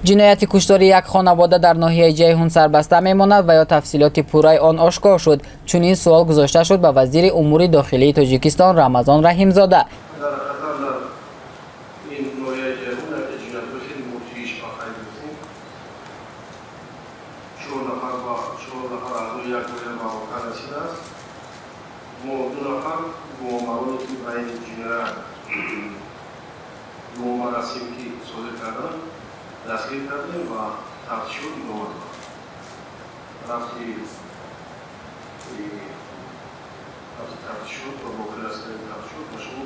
Ҷинояти куштори як хонавода дар ноҳияи Ҷайҳун сарбаста мемонад ва ё тафсилоти пурраи он ошкор шуд. Чунин суол гузошта шуд ба вазири умури дохилии Тоҷикистон Рамазон Раҳимзода. Дастгир кардем ва тафтишот идома дорад. Рафти тафтишот ва боқӣ расидани тафтишот ба шумо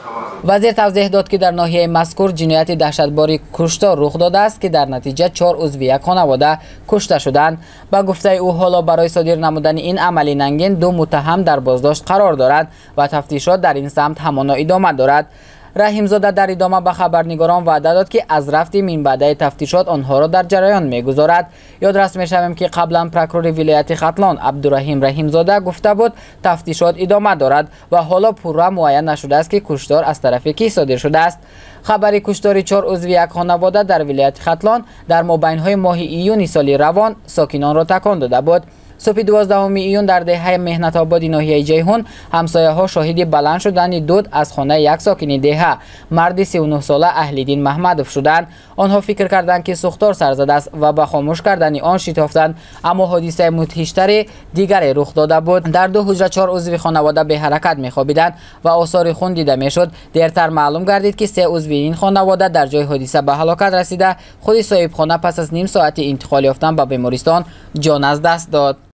хабар. Вазир тавзеҳ дод, ки дар ноҳияи мазкур ҷинояти даҳшатбори куштор рух додааст, ки дар натиҷа 4 узви як хонавода кушта шуданд. Ба гуфтаи ӯ, ҳоло барои содир намудани ин амали нангин 2 муттаҳам дар боздошт қарор дорад ва тафтишот дар ин самт ҳамоно идома дорад. Раҳимзода дар идома ба хабарнигорон ваъда дод, ки аз рафти минбаъдаи тафтишот онҳоро дар ҷараён мегузорад. Ёдрас мешавем, ки қаблан прокурори вилояти Хатлон Абдураҳим Раҳимзода гуфта буд, тафтишот идома дорад ва ҳоло пурра муайян нашудааст, ки куштор аз тарафи кӣ содир шудааст. Хабари куштори 4 узви як хонавода дар вилояти Хатлон дар мобайнҳои моҳи июни соли равон сокинонро такон дода буд. Субҳи 12 июн дар деҳаи Меҳнатободи ноҳияи Ҷайҳун ҳамсояҳо шоҳиди баланд шудани дуд аз хонаи як сокини деҳа, марди 39-сола Аҳлиддин Маҳмадов шуданд. Онҳо фикр карданд, ки сӯхтор сар задааст ва ба хомӯш кардани он шитофтанд, аммо ҳодисаи мудҳиштари дигаре рух дода буд. Дар 2 ҳуҷра 4 узви хонавода беҳаракат мехобиданд ва осори хун дида мешуд. Дертар маълум гардид, ки 3 узви ин хонавода дар ҷои ҳодиса ба ҳалокат расида, худи соҳибхона пас аз ним соати интиқол ёфтан ба бемористон ҷон аз даст дод.